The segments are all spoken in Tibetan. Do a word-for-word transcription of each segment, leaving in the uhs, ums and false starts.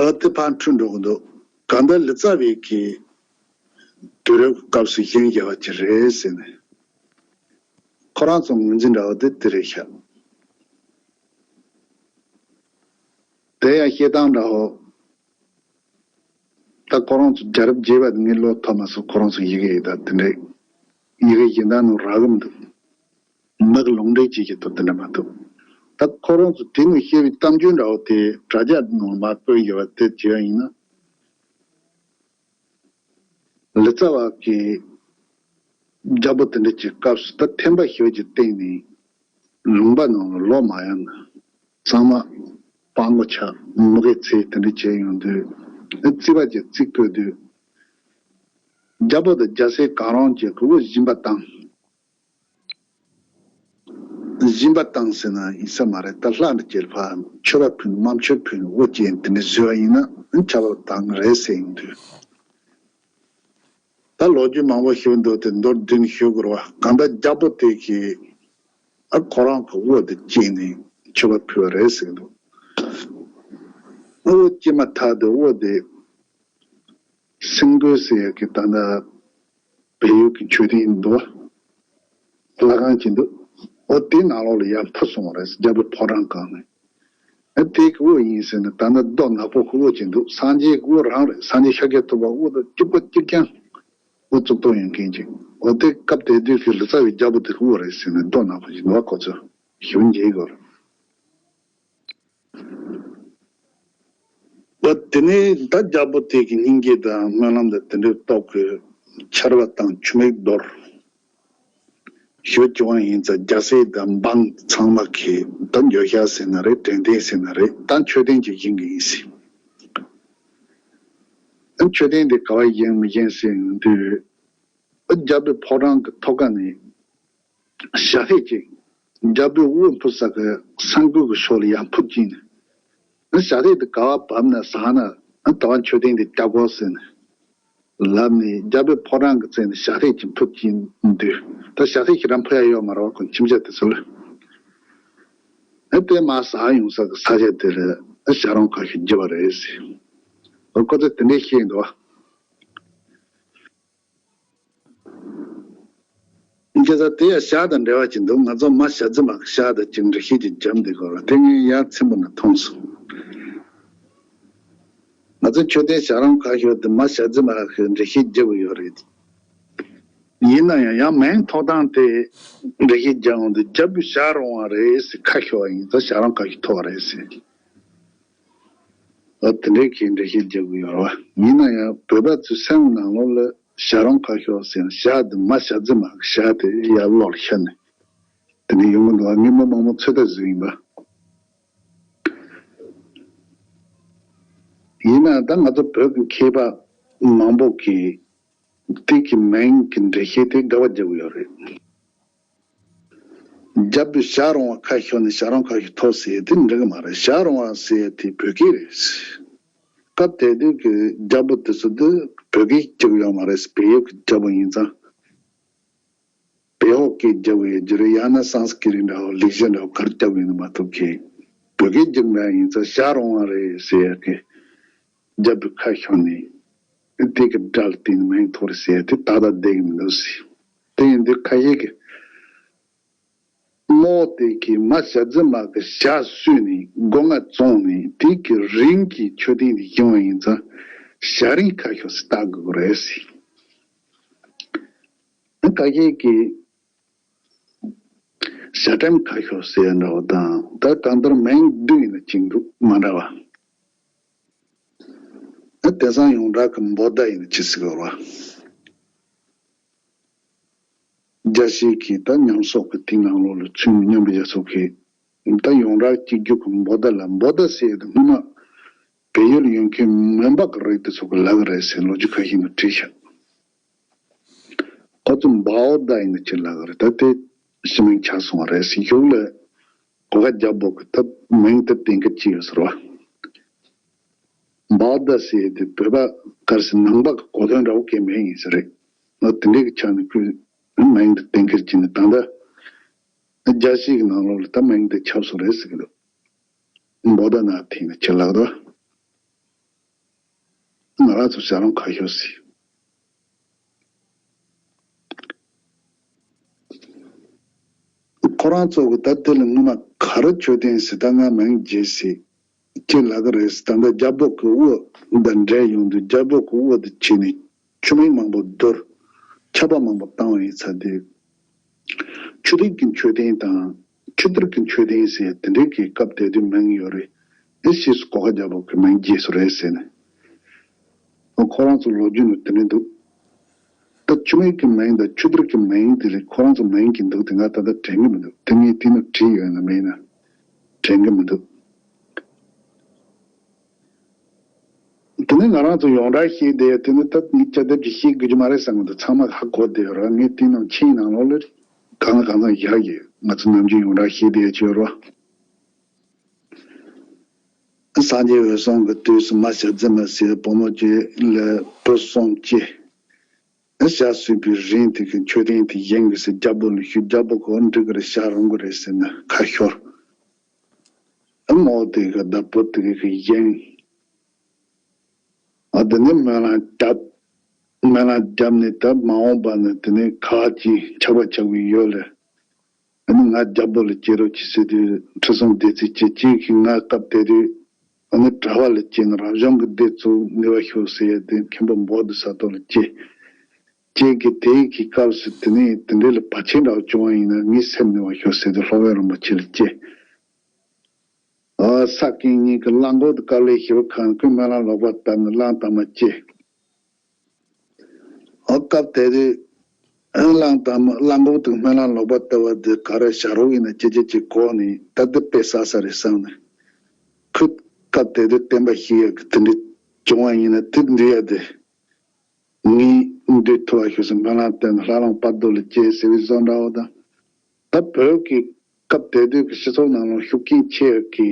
ཨ་དེ་ཕར་འཁྲུལ་འགྲོ་གི་འདུག་གང་ལྟར་ལི་ཙཱ་བའི་གི་དུས་རབས་སྐབས་སུ་བཞེངས་བཞག་པ་ཅིག་རེད་ཟེར་ནས། ཁོ་རང་ཚོ་ངོས་འཛིན་འདྲ་བོ་དེ་དེ་རེད་ཤག་དེ་ཡང་བཤད་སྟངས་འདྲ་བོ། ད་ཁོ་རང་ཚོ་རྒྱལ་རབས་རྒྱས་པ་དེ་ངས་ཀློག་ཐུབ་མ་སོང་། ཁོ་རང་ཚོ་ཡི་གེ་ཡི་དྭགས་དེ་འདྲའི་ཡི་གེ་གཞན་དག་ནང་རག་གི་མི་འདུག་མི་གི་ལུང་འདྲེན་བྱེད་ཀྱི་ཐོག་དེ་འདྲ་མ་གཏོགས། ད་ཁོ་རང་ཚོ་དེ་ནས་བཤད་པའི་གཏམ་རྒྱུད་འདྲ་བོ་དེ་དྲ་རྒྱ་ནང་མར་བཀོད་ཡོད་པ་དེ་བྱས་པ་ཡིན་ན། ལི་ཙཱ་བ་གི་རྒྱལ་པོ་དེ་འདྲ་གྱི་སྐབས་སུ་ད་ཐེམ་པ་ཞིག་གི་སྟེང་ནས་ལུང་པ་ནང་ལ་ལོག་མ་ཡོང་ན། ཚང་མ་སྤྲང་པོ་ཆགས། མུ་གེ་ཚེ་དེ་འདྲ་བྱས་ཡོང་དུས། རྩིས་པ་གྱིས་རྩིས་བཀོད་དུས། རྒྱལ་པོ་དང་རྒྱལ་སྲས་གང་རུང་གྱིས་དབུ་སྦྱིན་པ་བཏང་། སྦྱིན་པ་བཏང་ཟེར་ན་ཡིན་ས་མ་རེད། ད་ལྷ་འདྲ་བྱས་ཕར་མཆོད་པ་ཕུལ། དམར་མཆོད་ཕུལ། དབུ་ཅན་དེ་འདྲ་བཟོས་པ་ཡིན་ན་ཆར་པ་བཏང་རེད་ཟེར་ཡོང་དུས། ད་ལོ་རྒྱུས་མང་པོ་ཞིག་འདུག་དེ་མདོར་བསྡུས་ནས་ཞུ་དགོས་རེད་བ། གང་ལྟར་རྒྱལ་པོ་དེ་གིས་ཨ་ཁོ་རང་གི་དབུ་དེ་བཅད་ནས་མཆོད་པ་ཕུལ་བ་རེད་ཟེར་གི་འདུག་དབུ་བཅད་མ་ཐག་ཏུ་དབུ་དེ་སེང་གོས་ཟེར་ཡག་གི་ད་ལྟ་བལ་ཡུལ་གྱི་མཆོད་རྟེན་འདུག་བ། ལྷ་ཁང་ཅིག་འདུག་འོ་དེའི་ནང་ལོགས་ལ་ཡར་འཕུར་སོང་བ་རེད། རྒྱལ་པོའི་ཕོ་བྲང་སྒང་ནས། ཨ་དེ་གི་དབུ་ཡིན་ཟེར་ནས། ད་ནི་རྡོ་ནག་པོ་གི་དབུ་ཅིག་འདུག་སངས་རྒྱས་ཀྱི་དབུ་རང་རེད། སངས་རྒྱས་ཤཱཀྱ་ཐུབ་པ་དབུ་དང་གཅིག་པ་གཅིག་རྐྱང་། དབུ་གཙུག་ཏོར་ཡོད་མཁན་ཅིག་འོ་དེ་སྐབས་དེ་དུས་ཀྱི་ལི་ཙཱ་བའི་རྒྱལ་པོ་དེ་གི་དབུ་རེད་ཟེར་ནས་རྡོ་ནག་པོ་ཞིག་འདུག་བ། ཁོ་ཚོས་ཞིབ་མཇལ་དགོས་རེད། འོ་དེ་ནས་ད་རྒྱལ་པོ་དེ་གི་སྙིང་རྗེ་དང་སྨོན་ལམ་དང་དེ་འདྲའི་སྟོབས་ཀྱིས་ཆར་པ་དང་ཆུ་མིག་གཏོར། ཞུ་བ་ཡིན་ཙང་རྒྱལ་སྲས་དང་འབངས་ཚང་མ་གིས་ད་འགྱོད་བཤགས་ཟེར་ན་རེད། དྲན་རྟེན་ཟེར་ན་རེད། ད་མཆོད་རྟེན་ཅིག་བཞེངས་གི་ཡིན་ཟེར། ད་མཆོད་རྟེན་དེ་ག་བ་བཞེངས་མི་བཞེངས་ཟེར་ཡོང་དུས། ཨ་རྒྱལ་པོའི་ཕོ་བྲང་གི་ཐོག་ཁ་ནས་ཞལ་ལྷས་ཅིག་རྒྱལ་པོའི་དབུ་འཕུར་ས་གི་སེང་གོས་གི་ཕྱོགས་ལ་ཡར་འཕུར་གྱིན། ཨ་ཞལ་ལྷས་དེ་ག་བ་བབས་ན་ཟག་ན། ཨ་ད་བ་མཆོད་རྟེན་དེ་བཀྱག་དགོས་ཟེར་ནས་ལབ་ནས། རྒྱལ་པོའི་ཕོ་བྲང་གི་རྩེ་ནས་ཞལ་ལྷས་ཅིག་འཕུར་གྱིན་འདུག་ད་ཞལ་ལྷས་ཞེ་དྲག་འཕུར་ཡ་ཡོད་མ་རེད་བ། ཁོ་ཁྱིམ་ཚང་དེ་ཚོ་ལ། ཨ་དེ་མར་ཟག་ཡོང་ས་གི་ས་ཆ་དེ་ལ་ཨ་ཞལ་རོང་ཁ་ཤོར་བརྒྱབ་པ་རེད་ཟེར། ཨ་ཁོ་ཚོས་དེ་འདྲས་བཤད་འདུག་བ། བྱས་ཙང་དེ་ཡང་ཞྭ་དང་འབྲེལ་བ་ཅིག་འདུག་ང་ཚོ་མ་ཞྭ་རྫི་མ་གི་ཞྭ་དང་ཅིག་འགྲེལ་བཤད་ཅིག་བརྒྱབ་འདུག་གོ། དེ་ངས་ཡང་ཚིམ་པོ་ནས་མཐོང་སོང་། ང་ཚོ་མཆོད་རྟེན་ཞལ་རོང་ཁ་ཤོར་དེ་མ་ཞྭ་རྫི་མ་གི་འགྲེལ་བཤད་བརྒྱབ་ཡོད་རེད། ཡིན་ན་ཡང་ཡང་མིང་ཐོགས་སྟངས་དེ་འགྲེལ་བཤད་བརྒྱབ་འོང་དུས། རྒྱལ་པོའི་ཞྭ་རོང་བ་རེད་ཟེར། ཁ་ཤོར་བ་ཡིན་ཙང་ཞལ་རོང་ཁ་ཤོར་ཐོགས་པ་རེད་ཟེར། ཨ་དེ་འདྲའི་གི་འགྲེལ་བཤད་རྒྱག་གི་ཡོད་རེད་བ། ཡིན་ན་ཡང་བོད་པ་ཚོའི་སེམས་ནང་ལོགས་ལ་ཞལ་རོང་ཁ་ཤོར་ཟེར་ན། ཞྭ་དེ་མ་ཞྭ་རྫི་མ་གི་ཞྭ་དེ་ཡར་ལོག་ལ་ཤར་ནས་དེ་འདྲ་ཡོང་གི་འདུག་བ། ངས་མི་མང་པོ་ཚོད་ལྟ་བཟོས་ཡིན་པ། ཡིན་ན་ད་ང་ཚོ་བོད་ཀྱི་མཁས་པ་མང་པོ་གིས་དེ་གི་མིང་གི་འགྲེལ་བཤད་དེ་དགག་པ་རྒྱག་གི་ཡོད་རེད། རྒྱལ་པོའི་ཞྭ་རོང་བ་ཁ་ཤོར་ནས་ཞལ་རོང་ཁ་ཤོར་ཐོགས་ཟེར་ཡས་དེ་འགྲིག་གི་མ་རེད། ཞྭ་རོང་བ་ཟེར་ཡས་དེ་བོད་སྐད་རེད། སྐབས་དེ་དུས་ཀྱི་རྒྱལ་པོ་དེ་ཚོ་དེ་བོད་སྐད་སྐྱོན་ཡོད་མ་རེད། བལ་ཡུལ་གྱི་རྒྱལ་པོ་ཡིན་ཙང་། བལ་ཡུལ་སྐད་རྒྱག་པའི་རྒྱུ་རེད། ཡང་ན་སཾ་སྐྲྀ་ཏ་འདྲ་བོ་ལེགས་བཤད་འདྲ་བོ་ག་རེ་རྒྱག་པ་ཡིན་ན་མ་གཏོགས་ཀྱི། བོད་སྐད་རྒྱག་མེད་ཡིན་ཙང་ཞྭ་རོང་བ་རེད་ཟེར་ཡས་ཀྱི་རྒྱལ་པོའི་ཁ་ཤོར་ནས་དེ་གི་དགྲ་ལ་བརྟེན་ནས་མིང་ཐོགས་རེད་ཟེར་ཡས་དེ་ཏག་ཏག་བསྡད་ཀྱི་མི་འདུག་ཟེར། དེ་ཡིན་དུས་ཁ་ཤས་ཀྱིས་རྨོ་དེ་གིས་མ་ཞྭ་རྫི་མ་གི་ཞྭ་གསོས་ནས་སྒོ་ང་བཙོངས་ནས་དེ་གི་རིན་གྱིས་མཆོད་རྟེན་དེ་བཞེངས་པ་ཡིན་ཙང་ཞྭ་རིན་ཁ་ཤོར་ཟེར་བཏགས་དགོས་ཀྱི་རེད་ཟེར། ཁ་ཤས་ཀྱིས་ཞྭ་བྲན་ཁ་ཤོར་ཟེར་འདྲ་བོ་དང་། ད་གང་ལྟར་མིང་བསྡུས་ཡིན་ན་གཅིག་འདུག་མ་འདྲ་བ། ད་དེང་སང་ཡོངས་གྲགས་ཀྱི་འབོད་བརྡ་ཡིན་ན་ཅི་ཟེར་དགོས་རེད་བ། རྒྱལ་སྤྱིའི་གི་ད་ཉམས་གསོག་གི་དེའི་ནང་ལོགས་ལ་ཚུད་མི་སྙམ་པའི་རྒྱ་ཚོགས་ཀྱི་ད་ཡོངས་གྲགས་གཅིག་གྱུར་གྱི་འབོད་བརྡ་ལ། འབོད་བརྡ་ཟེར་ཡས་དེ་སྔོན་མ་བལ་ཡུལ་ལ་ཡོད་མཁན་མོན་པ་གི་རིགས་དེ་ཚོ་གིས་ལབ་ཀྱི་རེད་ཟེར་ལོ་རྒྱུས་ཁ་ཤས་ནང་བྲིས་ཤག་ཁོ་ཚོས་འབོད་བརྡ་ཡིན་ན་ཅི་ལབ་ཀྱི་རེད། ད་དེ་ཕྱི་མིང་ཆགས་སོང་བ་རེད་ཟེར། གཞུག་ལ་གོ་ཁ་རྒྱ་བོད་ཀྱི་ད་མིང་དེ་དེང་སྐད་ཅིག་ཡོད་ཟེར་བ། འབོད་བརྡ་ཟེར་ཡས་དེ་བོད་པ་ག་རེ་ཟེར། ནང་པ་གི་གོ་དོན་འདྲ་བོ་གང་ཡང་མེད་ཡིན་ས་རེད། ང་དེ་འདྲའི་གི་ཆ་ནས་ཁོས་མིང་དེ་དེང་སྐད་ཅིག་ནས། ད་ལྟ་རྒྱལ་སྤྱིའི་གི་ནང་ལོགས་ལ་ད་མིང་དེ་ཁྱབ་སོང་རེད་ཟེར་གི་འདུག་འབོད་བརྡ་ན་ཐིག་ནས་ཁྱེར་ལགས་དོ། ང་རང་ཚོ་ཞལ་ལུང་ཁ་ཤོར་ཟིན། ཁོ་རང་ཚོ་གི་ད་དེ་ལ་སྔོན་མ་ག་རེ་མཆོད་རྟེན་ཟེར། ད་ང་མིང་བརྗེད་ཟིན། ཅི་ལབ་གི་རེད་ཟེར། ད་ལྟ་རྒྱལ་པོ་གི་དབུ་དང་འབྲེལ་ཡོང་དུས་རྒྱལ་པོ་གི་དབུ་དེ་བྱས་ནས་ཆུ་མིག་མང་པོ་བསྡུར། ཆར་པ་མང་པོ་བཏང་བ་ཡིན་ཚ་དུས། ཆུ་ཐིགས་ཀྱི་མཆོད་རྟེན་དང་ཆུ་གཏེར་གྱི་མཆོད་རྟེན་ཟེར་དེ་འདྲའི་གི་སྐབས་དེ་དུས་མིང་ཡོད་རེད། ཨེ་ཕྱིས་སུ་གོ་ཁ་རྒྱལ་པོ་གི་མིང་བརྗེས་སོ་རེད་ཟེར་ནས། ཁོ་རང་ཚོ་ལོ་རྒྱུས་ནང་དེ་འདྲ་འདུག་ད་ཆུ་མིག་གི་མིང་དང་ཆུ་གཏེར་གྱི་མིང་དེ་ལས་ཁོ་རང་ཚོ་མིང་གི་འདུག་དེ་ང་ད་ལྟ་དྲན་གི་མི་འདུག་དེ་ངས་དེ་ནང་བྲིས་ཡོད་ན་མེད་ན་དྲན་གི་མི་འདུག་དེ་ནས་ང་རང་ཚོ་ཡོངས་གྲགས་ཤེས་བསྡད་ཡ་དེ་ནི་ད་ངས་སྐྱ་དེབ་ཀྱི་ཤེས་དགོས་ཀྱི་མ་རེད་བསམ་གི་འདུག་ཚང་མ་ཧ་གོ་བསྡད་ཡོད་ར། ངས་དེ་ནང་ཆེན་ནང་ལོགས་ལ་གང་ལ་གང་འཚམ་བཞག་གི་ང་ཚོ་ནམ་རྒྱུན་ཡོངས་གྲགས་ཤེས་བསྡད་ཡ་ཅིག་ཡོད་ར། སངས་རྒྱས་འོད་སྲུང་གི་དུས་སུ་མ་ཞབས་རྫི་མ་ཟེར་བུ་མོ་གཅིག་ལ་བུ་གསུམ་སྐྱེས། ཞག་གསོས་པའི་རིང་དེ་གི་མཆོད་རྟེན་དེ་བཞེངས་དགོས་ཟེར་རྒྱལ་པོ་ལ་ཞུས། རྒྱལ་པོ་གིས་འགྲིག་གི་རེད། བཞག་རུང་གི་རེད་ཟེར་ནས་ཁ་ཤོར། ཨ་མོ་དེ་གི་བདག་པོ་དེ་གི་བཞེངས། ཨ་དེ་ནས་སྨོན་ལམ་བརྒྱབ། སྨོན་ལམ་བརྒྱབ་ནས་ད་མ་འོངས་པ་ནས་དེ་ནས་ཁ་ཅིག་ཆགས་པ་ཆགས་པའི་ཡོད་ལ། ཨ་ནི་ང་རྒྱལ་པོ་ལ་སྐྱེ་རོགས་གྱིས་ཟེར་དུས་ཁྲི་སྲོང་ལྡེ་བཙན་གྱིས་གཅིག་གིས་ང་སྐབས་དེ་དུས་ཨ་ནི་གྲྭ་པ་ལ་སྐྱེས་ན་རང་བྱུང་གི་སྡེ་བཙུགས་ནུས་པ་ཤོག་ཟེར་ཡ་དེ་མཁན་པོ་བོ་དྷི་ས་ཏྭ་ལ་སྐྱེས། སྐྱེས་ཀྱི་དེའི་གི་སྐབས་སུ་དེ་ནས་དེ་འདྲའི་ལ་བར་ཆད་འདྲ་བ་བྱུང་བ་ཡིན་ན་ངའི་སེམས་ནུས་པ་ཤོག་ཟེར་དུས་ལྷོ་བོད་རིན་པོ་ཆེ་ལ་སྐྱེས། ཨ་ས་ཀྱིན་གཉིས་ཀྱི་གླང་གོག་དེ་དཀའ་ལས་ཞེ་པོ་ཁག་ཁོས་སྨོན་ལམ་ལོག་པ་བཏབ་ནས་གླང་དར་མ་སྐྱེས། ཨོ་སྐབས་དེ་དུས་ཨ་གླང་དར་མ་གླང་གོག་དེ་སྨོན་ལམ་ལོག་པ་བཏབ་པ་དེ་ག་རེ་བྱ་རོག་ཡིན་ན་ཅི་ཅི་ཅི་གོ་ནས་ད་དེ་དཔེ་བསགས་ས་རེད་བསམ་ནས། ཁོས་སྐབས་དེ་དུས་བསྟན་པ་ཤེས་ཡག་གི་དེ་འདྲ་བྱུང་བ་ཡིན་ན་དེ་འདུལ་ཡ་དེ་ངས་འདུལ་ཐུབ་པ་ཤོག་ཟེར་སྨོན་ལམ་བཏབ་ནས་ལྷ་རམས་དཔལ་རྡོར་ལ་སྐྱེས་ཟེར་བའི་བཟོ་འདྲ་བོ་དང་། ད་བོད་ཀྱི་སྐབས་དེ་དུས་ཀྱི་སྤྱི་ཚོགས་ནང་ལ་ཤུགས་རྐྱེན་ཆེ་བའི་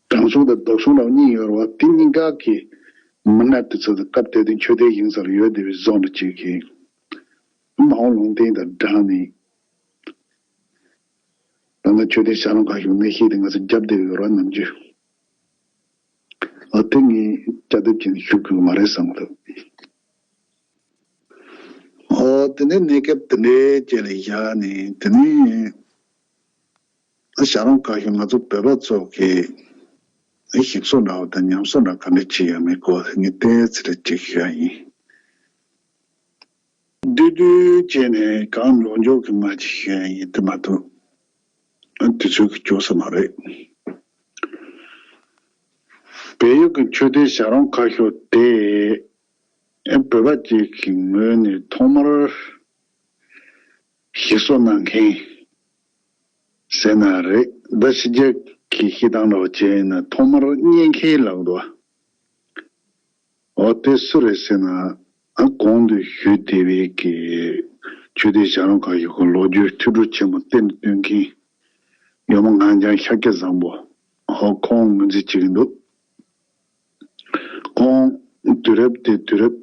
དྲང་སྲོང་དང་ལྡོག་སྲོང་འདྲ་བོ་གཉིས་ཡོད་རེད་བ། དེ་གཉིས་ཀ་གི་མི་སྣ་དེ་ཚོ་དང་སྐབས་དེ་དུས་མཆོད་རྟེན་བཞེངས་ས་ལ་ཡོད་བསྡད་པའི་བཟོ་འདྲ་ཅིག་གིས་མ་འོངས་ལུང་བསྟན་དང་སྦྲགས་ནས་ད་ལྟ་མཆོད་རྟེན་བྱ་རུང་ཁ་ཤོར་གནས་བཤད་དེ་ང་ཚོ་རྒྱབ་བསྡད་ཡོད་རེད་བ་ནམ་རྒྱུན། ཨ་དེ་ངས་སྐྱ་དེབ་ཅན་ཞུ་དགོས་མ་རེད་བསམ་གི་འདུག་ཨོ་དེ་ནས་གནས་སྐབས་དེ་འདྲའི་བཅས་ལ་བཞག་ནས་དེ་ནས་ཨ་བྱ་རུང་ཁ་ཤོར་ང་ཚོ་བོད་པ་ཚོ་གི་ཨ་ཞིག་གསོ་འདྲ་བ་དང་ཉམས་གསོ་འདྲ་ག་འདྲ་བྱེད་ཡོད་མེད་སྐོར་ངས་ཏོག་ཙམ་ཅིག་ཞུ་ཡ་ཡིན། བསྡུས་བསྡུས་བྱས་ནས་གང་ལོ་འཇོག་གི་མ་ཅིག་ཞུ་ཡ་ཡིན་དེ་མ་གཏོགས་ཨ་དུས་ཚོད་ཀྱིས་འཇོག་ས་མ་རེད། བལ་ཡུལ་གྱི་མཆོད་རྟེན་བྱ་རུང་ཁ་ཤོར་དེ་ཨ་བོད་པ་ཅིག་གི་ངོས་ནས་ཐོག་མར་ཞིག་གསོ་གནང་མཁན་ཟེར་ན་རེད། ད་ཕྱི་རྒྱལ་གྱི་བཤད་སྟངས་འདྲ་བོ་བྱས་ན་ཐོག་མར་རྙེད་མཁན་ལབ་འདུག་ཨོ་དེ་སུ་རེད་ཟེར་ན་ཨ་གོང་དུ་ཞུས་བསྡད་པའི་གི་མཆོད་རྟེན་བྱ་རུང་ཁ་ཤོར་གི་ལོ་རྒྱུས་ཐོས་གྲོལ་ཆེན་མོ་གཏེར་ནས་བཏོན་མཁན་ཡོད་མ་ངག་འཇམ་ཤཱཀྱ་བཟང་པོ་ཨོ་ཁོང་ངོས་འཛིན་བྱེད་ཀྱི་འདུག་ཁོང་དུས་རབས་དེ་དུས་རབས་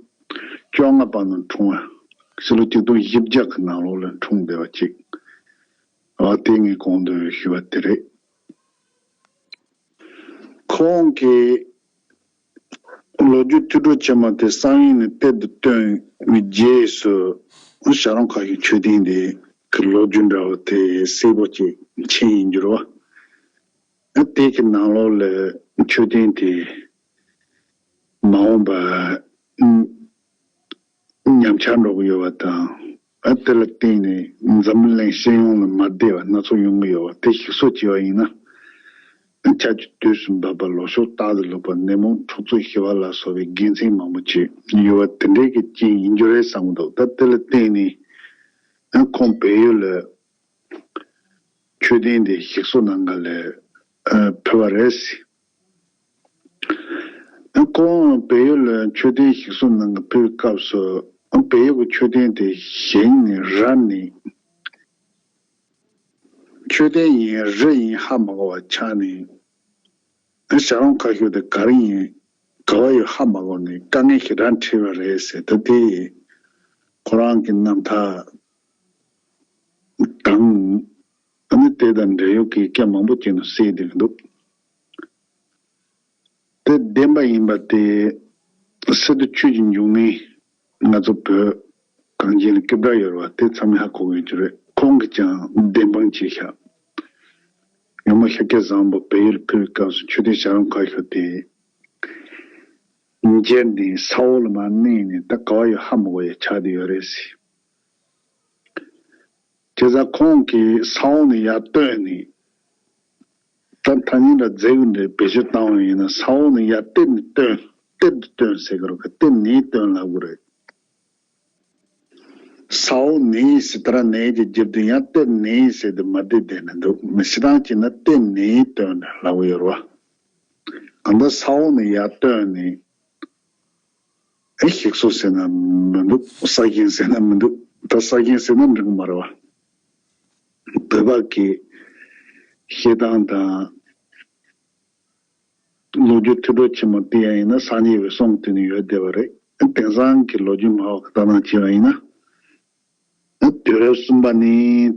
བཅོ་ལྔ་པ་ནང་འཁྲུངས་པ། ཕྱི་ལོ་ཆིག་སྟོང་བཞི་བརྒྱ་གི་ནང་ལོགས་ལ་འཁྲུངས་བསྡད་པ་ཅིག་ཨ་དེ་ངས་གོང་དུ་ཞུས་པ་དེ་རེད། ཁོང་གི་ལོ་རྒྱུས་ཐོས་གྲོལ་ཆེན་མོ་དེ་གསང་བའི་ནས་གཏེར་དུ་བཏོན་པའི་རྗེས་སུ་བྱ་རུང་ཁ་ཤོར་མཆོད་རྟེན་དེ་གི་ལོ་རྒྱུས་འདྲ་བོ་དེ་གསལ་པོ་ཅིག་མཁྱེན་ཡིན་འགྱུར་བ། ཨ་དེ་གི་ནང་ལོགས་ལ་མཆོད་རྟེན་དེ་མ་འོངས་པ་ཉམས་ཆག་འགྲོ་གི་ཡོད་པ་དང་ཨ་དེ་ལ་བརྟེན་ནས་འཛམ་གླིང་སྤྱི་ཡོངས་ལ་མ་བདེ་བ་སྣ་ཚོགས་ཡོང་གི་ཡོད་པ་དེ་ཞིག་གསོ་བྱས་པ་ཡིན་ན་ཨ་ཆར་ཆུ་དུས་སུ་འབབ་པ་ལོ་ཕྱུགས་རྟག་ཏུ་ལུག་པ་ནད་མུག་འཁྲུག་རྩོད་ཞི་བ་ལ་སོགས་པའི་དགེ་མཚན་མང་པོ་ཅིག་ཡོད་པ་དེ་འདྲའི་གི་རྐྱེན་ཡིན་རྒྱུ་རེད་བསམ་གི་འདུག་ད་དེ་ལ་བརྟེན་ནས་ཨ་ཁོང་བལ་ཡུལ་ལ་མཆོད་རྟེན་དེ་ཞིག་གསོ་གནང་ག་ལ་ཨ་ཕེབས་པ་རེད། ཨ་ཁོང་བལ་ཡུལ་ལ་མཆོད་རྟེན་ཞིག་གསོ་གནང་ག་ཕེབས་པའི་སྐབས་སུ་ཨ་བལ་ཡུལ་གྱི་མཆོད་རྟེན་དེ་བཞེངས་ནས་ར་ནས་མཆོད་རྟེན་ཡིན་རི་ཡིན་ཧ་མ་གོ་བ་ཆགས་ནས་ཨ་བྱ་རུང་ཁ་ཤོར་དེ་ག་རེ་ཡིན་ག་བ་ཡོད་ཧ་མ་གོ་ནས་དཀའ་ངལ་ཞེ་དྲག་འཕྲད་པ་རེད་ཟེར། ད་དེ་ཁོ་རང་གི་རྣམ་ཐར་དང་ཨ་ནི་དེ་དང་འབྲེལ་ཡོད་ཀྱི་སྐད་མང་པོ་ཅིག་ནང་གསལ་བསྡད་ཀྱི་འདུག་དེ་བདེན་པ་ཡིན་པ་དེ་ སི་ཏུ་ཆོས་ཀྱི་འབྱུང་གནས། ང་ཚོ་བོད་གངས་ཅན་ལ་སྐྱིད་པ་ཡོད་རེད་བ། དེ་ཚང་མས་ཧ་གོ་གི་ཡོད་རྒྱུ་རེད། ཁོང་གིས་ཀྱང་བདེན་དཔང་བྱས་ཤག་ཡུམ་ཤཱཀྱ་བཟང་པོ་བལ་ཡུལ་ཕེབས་པའི་སྐབས་སུ་མཆོད་རྟེན་བྱ་རུང་ཁ་ཤོར་དེ་འཇལ་ནས་ས་འོག་ལ་མར་མནན་ནས། ད་ག་བ་ཡོད་ཧ་མ་གོ་ཡ་ཆགས་བསྡད་ཡོད་རེད་ཟེར། བྱས་ཙང་ཁོང་གིས་ས་འོག་ནས་ཡར་བཏོན་ནས། ད་ཐ་སྙད་འདྲ་རྫས་ཀྱི་འདྲ་བེད་སྤྱོད་བཏང་བ་ཡིན་ན། ས་འོག་ནས་ཡར་གཏེར་ནས་བཏོན། གཏེར་དུ་བཏོན་ཟེར་གི་རེད་ག་གཏེར་ནས་བཏོན་ལབ་གི་རེད། ས་འོག་ནས་ཟེར་ད་ར་ནས་ཀྱི་རྒྱབ་དུ་ཡང་གཏེར་ནས་ཟེར་དུ་མ་བསྡད་བསྡད་ནས་འདུག་མི་སྤྱིར་བཏང་བྱས་ན་གཏེར་ནས་བཏོན་ལབ་གི་ཡོད་རེད་བ། གང་ལྟར་ས་འོག་ནས་ཡར་བཏོན་ནས། ཨེ་ཞིག་གསོ་ཟེར་ན་མི་འདུག་ས་ཞིང་ཟེར་ན་མི་འདུག་ད་ས་ཞིང་ཟེར་ན་འགྲིག་གི་མ་རེད་བ། བོད་པ་གི་བཤད་སྟངས་དང་། ལོ་རྒྱུས་ཐོས་གྲོལ་ཆེན་མོ་དེ་ཡང་ཡིན་ན་སངས་རྒྱས་པའི་གསུང་དེ་ནི་ཡོད་བསྡད་པ་རེད། དེང་སང་གི་ལོ་རྒྱུས་སྨྲ་བ་གི་ལྟ་སྟངས་བྱས་པ་ཡིན་ན། དུས་རབས་གསུམ་པ་ནས་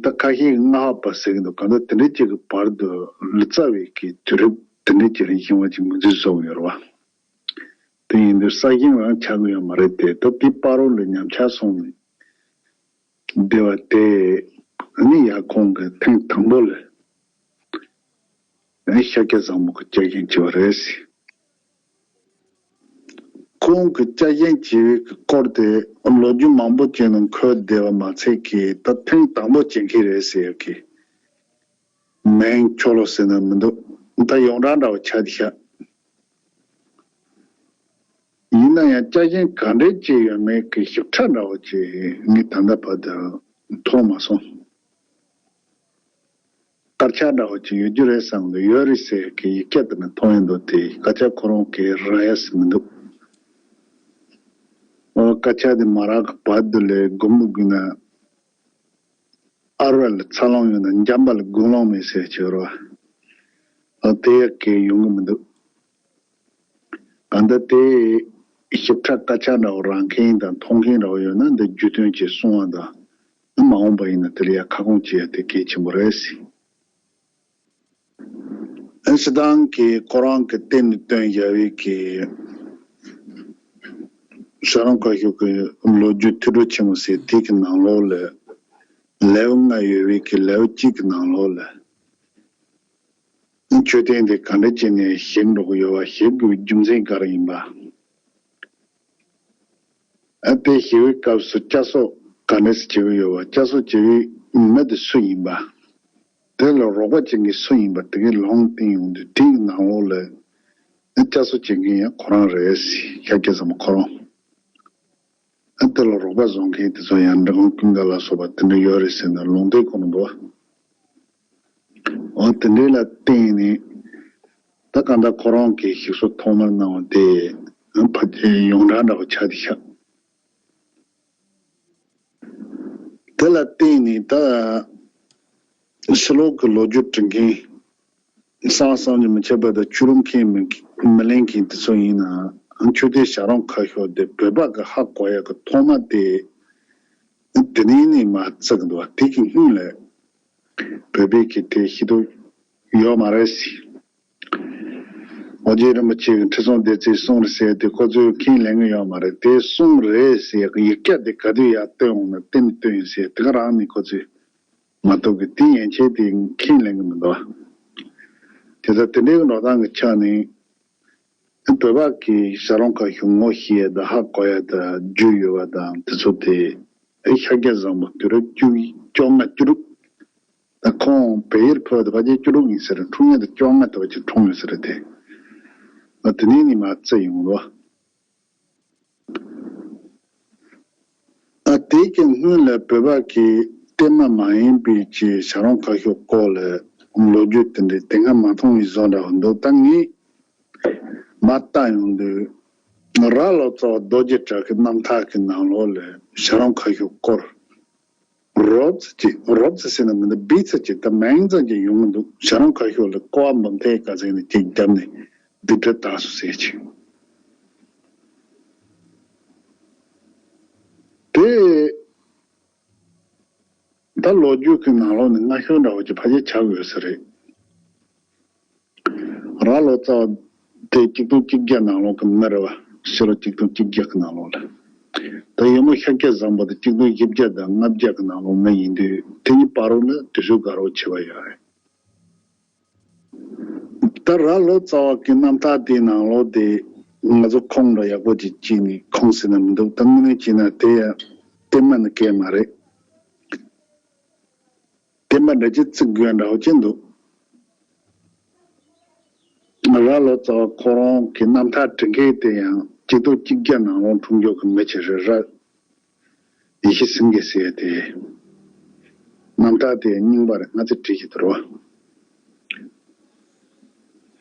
ད་ཁ་ཤས་ཀྱིས་ལྔ་པ་ཟེར་གྱི་འདུག་གང་ལྟར་དེ་འདྲའི་ཅིག་གི་བར་དུ་ལི་ཙ་བའི་གི་དུས་རབས་དེ་འདྲའི་ཅིག་ལ་ཡིན་པ་ཅིག་ངོས་འཛིན་བཟོ་གི་ཡོད་རེད་བ། དེ་ཡིན་དུས་ས་ཞིང་རང་ཆགས་ཀྱི་ཡོད་མ་རེད་དེ། ད་དེ་བར་དུ་ལ་ཉམས་ཆག་སོང་ནས་བསྡད་པ་དེ། ཨ་ནི་ཡར་ཁོང་གིས་ཐེངས་དང་པོ་ལ་ཨ་ནི་ཤཱཀྱ་བཟང་པོ་གིས་བསྐྱར་བཞེངས་བྱས་པ་རེད་ཟེར། ཁོང་གིས་བསྐྱར་བཞེངས་བྱས་པའི་སྐོར་དེ་ལོ་རྒྱུས་མང་པོ་ཅིག་ནང་འཁོད་བསྡད་པ་མ་ཚད་ཀྱི། ད་ཐེངས་དང་པོ་བྱེད་མཁན་རེད་ཟེར་ཡག་གི་མིང་ཆོ་ལོ་ཟེར་ན་མི་འདུག་ད་ཡོངས་གྲགས་འདྲ་བོ་ཆགས་བསྡད་ཤག་ཡིན་ན་ཡང་བསྐྱར་བཞེངས་ག་འདྲས་བྱས་ཡོད་མེད་ཀྱི་ཞིབ་ཕྲ་འདྲ་བོ་ཅིག་ངས་ད་ལྟ་བར་དུ་མཐོང་མ་སོང་། དཀར་ཆག་འདྲ་བོ་ཅིག་ཡོད་རྒྱུ་རེད་བསམ་གྱི་འདུག་ཡོད་རེད་ཟེར་གྱི་ཡིག་སྐད་དེ་ནས་མཐོང་ཡོང་འདུག་དེ་སྐད་ཆ་ཁོ་རང་གིས་ར་ཡ་ཟེར་མི་འདུག་ཨོ། སྐད་ཆ་དེ་མ་རག་གི་བར་དུ་ལས་སྒོམ་དགོས་ན། ཨ་རུ་ལ་འཚར་ལོངས་ཡོད་ན་འཇམ་པ་ལ་དགུང་ལོང་མེད་ཟེར་གྱི་ཡོད་རེད་བ། ཨ། དེ་ཡག་གི་ཡོང་གི་མི་འདུག་གང་ལྟར་དེ་ཞིབ་ཕྲ་སྐད་ཆ་འདྲ་བོ་རག་མཁན་དང་མཐོང་མཁན་འདྲ་བོ་ཡོད་ན་འདི་རྒྱུས་སྟོན་གྱིས་གསུང་བ་དང་། མ་འོངས་པ་ཡིན་ན་དེ་ལ་ཡང་ཁ་སྐོང་བྱེད་ཡ་དེ་གལ་ཆེན་པོ་རེད་ཟེར། ཨ། སྤྱིར་བཏང་གི་ཁོ་རང་གི་གཏེར་ནས་བཏོན་བཞག་པའི་གི་བྱ་རུང་ཁ་ཤོར་གྱི་ལོ་རྒྱུས་ཐོས་གྲོལ་ཆེན་མོ་ཟེར་དེ་གི་ནང་ལོགས་ལ་ལེའུ་ལྔ་ཡོད་པའི་གི་ལེའུ་གཅིག་གི་ནང་ལོགས་ལ། མཆོད་རྟེན་དེ་ག་འདྲ་བྱས་ནས་བཞེངས་འགྲོ་གི་ཡོད་པ། བཞེངས་དགོས་པའི་རྒྱུ་མཚན་ག་རེ་ཡིན་པ། ཨ། དེ་བཞེངས་པའི་སྐབས་སུ་བསྐྱར་གསོ་ག་འདྲ་ཞིག་བྱེད་ཀྱི་ཡོད་པ། བསྐྱར་གསོ་བྱེད་པའི་མི་དེ་སུ་ཡིན་པ། དེ་ལ་རོགས་པ་བྱེད་མཁན་སུ་ཡིན་པ་དེ་གའི་ལུང་བསྟན་ཡོང་དུས། དེའི་ནང་ལོགས་ལ་ཨ། བསྐྱར་གསོ་བྱེད་མཁན་ཡང་ཁོ་རང་རེད་ཟེར། ཤཱཀྱ་བཟང་པོ་ཁོ་རང་། ཨ། དེ་ལ་རོགས་པ་བཟོ་མཁན་དེ་ཚོ་ཡང་འབྲི་གུང་ཀུན་དགའ་ལ་སོགས་པ་དེ་འདྲ་ཡོད་རེད་ཟེར་ནས་ལུང་བསྟན་ཁོ་རང་འདུག་བ། འོ། དེ་འདྲའི་ལ་བརྟེན་ནས། ད་གང་ལྟར་ཁོ་རང་གིས་ཞིག་གསོ་ཐོག་མར་གནང་བ་དེ་ཕལ་ཆེར་ཡོངས་གྲགས་འདྲ་བོ་ཆགས་བསྡད་ཤག་དེ་ལ་བརྟེན་ནས་ད་ཕྱི་ལོགས་ཀྱི་ལོ་རྒྱུས་འབྲི་མཁན། བསམ་བསམ་གྱིས་མི་ཁྱབ་པ་དང་བཅུད་རུམ་མཁན་མི་མི་ལེན་མཁན་དེ་ཚོ་ཡིན་ན། མཆོད་རྟེན་བྱ་རུང་ཁ་ཤོར་དེ་བོད་པ་གི་ཧ་གོ་ཡག་གི་ཐོག་མ་དེ་དེ་ནས་ནས་མར་བརྩི་གི་འདུག་བ། དེ་གི་སྔོན་ལ་བོད་པའི་གི་དེ་ཤེས་རྟོགས་ཡོད་མ་རེད་ཟེར། ཨོ་རྒྱན་རིན་པོ་ཆེ་གི་ཁྲི་སྲོང་ལྡེ་བཙན་གསུང་རེད་ཟེར་དེ་ཁོ་ཚོས་ཁས་ལེན་གི་ཡོད་མ་རེད། དེ་གསུང་རེད་ཟེར་ཡག་གི་ཡིག་ཆ་དེ་ག་དུས་ཡར་བཏོན་འོང་ན། གཏེར་ནས་བཏོན་ཡིན་ཟེར་དེ་ག་རང་ནས་ཁོ་ཚོས་མ་གཏོགས་གི་དེ་ཡན་ཆད་དེ་ཁས་ལེན་གི་མི་འདུག་བ། དེ་ལྟར་དེ་འདྲའི་གི་འགྲོ་སྟངས་གི་ཆ་ནས། བོད་པ་གི་བྱ་རུང་ཁ་ཤོར་ངོ་ཤེས་ཡ་དང་ཧ་གོ་ཡ་དང་རྒྱུས་ཡོད་པ་དང་དེ་ཚོ་དེ། ཨེ། ཤཱཀྱ་བཟང་པོ་དུས་རབས་བཅུ་བཅོ་ལྔ་བཅུ་དྲུག་ད་ཁོང་བལ་ཡུལ་ཕེབས་པ་དེ་ཕལ་ཆེར་བཅུ་དྲུག་ཡིན་ས་རེད། འཁྲུངས་ཡ་དེ་བཅོ་ལྔ་དེ་ཕལ་ཆེར་འཁྲུངས་ཡོད་ས་རེད་དེ། ཨ། དེ་ནས་ནི་མར་བརྩི་ཡོང་ལོ། ཨ། དེ་གི་སྔོན་ལ་བོད་པ་གི་གཏེར་མ་མ་ཡིན་པའི་ཅིག་བྱ་རུང་ཁ་ཤོར་སྐོར་ལ་ལོ་རྒྱུས་དེ་འདྲའི་དེ་སྔ་མ་མཐོང་བའི་བཟོ་འདྲ་བོ་འདུག་ད་ངས་མར་བལྟ་ཡོང་དུས། རྭ་ལོ་ཙཱ་བ་རྡོ་རྗེ་གྲགས་ཀྱི་རྣམ་ཐར་གྱི་ནང་ལོགས་ལ་བྱ་རུང་ཁ་ཤོར་སྐོར་རོབ་ཙམ་ཅིག་རོབ་ཙམ་ཟེར་ན་མི་འདུག་བི་ཙམ་ཅིག་ད་མིང་ཙམ་ཅིག་ཡོང་གི་འདུག་བྱ་རུང་ཁ་ཤོར་ལ་ཀོ་བ་འབུམ་ཐེར་ག་ཚད་ནས་ཅིག་བརྒྱབ་ནས་སྡིག་སྒྲིབ་དག་སོང་ཟེར་ཅིག་དེ། ད་ལོ་རྒྱུས་ཀྱི་ནང་ལོགས་ནས་སྔ་ཤོས་འདྲ་བོ་ཅིག་ཕལ་ཆེར་ཆགས་ཡོད་ས་རེད། རྭ་ལོ་ཙཱ་བ་དེ་གཅིག་སྟོང་གཅིག་བརྒྱ་ནང་ལོགས་ཀྱི་མི་རེད་བ། ཕྱི་ལོ་གཅིག་སྟོང་གཅིག་བརྒྱ་གི་ནང་ལོགས་ལ། ད་ཡོལ་མོ་ཤཱཀྱ་བཟང་པོ་དེ་གཅིག་སྟོང་བཞི་བརྒྱ་དང་ལྔ་བརྒྱ་གི་ནང་ལོགས་ན་ཡིན་དུས་དེ་གཉིས་བར་དུ་ལ་དུས་ཚོད་དགའ་རོགས་བྱེད་པ་ཡོད་རེད། ད་ར་ལོ་ཙཱ་བ་གི་རྣམ་ཐར་དེའི་ནང་ལོགས་དེ་ང་ཚོ་ཁོང་ལ་ཡག་པོ་ཅིག་བྱས་ནས་ཁུངས་ཟིན་ན་མི་འདུག་ད་དངོས་གནས་བྱས་ན་དེ་ཡང་བསྟན་པ་ནི་སྐད་མ་རེད། བསྟན་པ་འདྲ་ཅིག་བརྩི་དགོས་འདྲ་བོ་ཅིག་འདུག་ར་ལོ་ཙཱ་བ་ཁོ་རང་གི་རྣམ་ཐར་འབྲི་མཁན་དེ་ཡང་གཅིག་སྟོང་གཅིག་བརྒྱ་ནང་ལོགས་འཁྲུངས་འགྱོ་གི་མི་ཅིག་རེད་ར། ཡེ་ཤེས་སེང་གེ་ཟེར་ཡ་དེ། རྣམ་ཐར་དེ་རྙིང་པ་རེད། སྔ་ཚེ་བྲིས་ཀྱི་འདུག་རོ།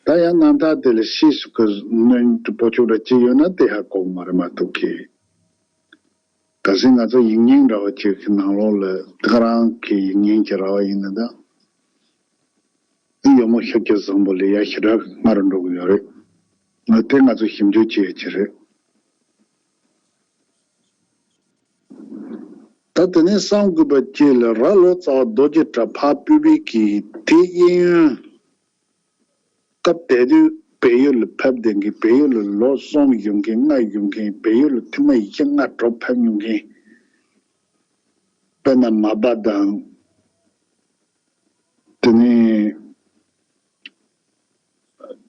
ད་ཡང་རྣམ་ཐར་དེ་ལ་ཕྱིས་སུ་གི་སྣོན་པོ་ཅུག་འདྲ་ཅིག་ཡོད་ན་དེ་ཧ་གོ་གི་མ་རེད་མ་གཏོགས་གི། གལ་སྲིད་ང་ཚོ་ཡིག་རྙིང་འདྲ་བ་ཅིག་གི་ནང་ལོགས་ལ་ད་ག་རང་གི་ཡིག་རྙིང་གི་ར་བ་ཡིན་ན་ད། ཡོལ་མོ་ཤཱཀྱ་བཟང་པོ་ལས་ཡ་ཞེ་དྲག་སྔ་རུ་འགྲོ་གི་ཡོད་རེད། ང་དེ་ང་ཚོ་ཞིབ་འཇུག་བྱེད་ཡ་ཅིག་རེད། ད་དེ་ནས་གསང་དགོས་པ་བཅས་ལ་ར་ལོ་ཙཱ་བ་རྡོ་རྗེ་གྲགས་འཕགས་པོད་པའི་གི་དེ་གཡས་གཡོན་སྐབས་དེ་དུས་བལ་ཡུལ་ལ་ཕེབས་བསྡད་མཁན། བལ་ཡུལ་ལ་ལོ་གསུམ་བཞུགས་མཁན། ལྔ་བཞུགས་མཁན། བལ་ཡུལ་ལ་ཐེངས་མ་བཞི་ལྔ་དྲུག་ཕེབས་མྱོང་མཁན། དཔེར་ན་མར་པ་དང་། དེ་ནས་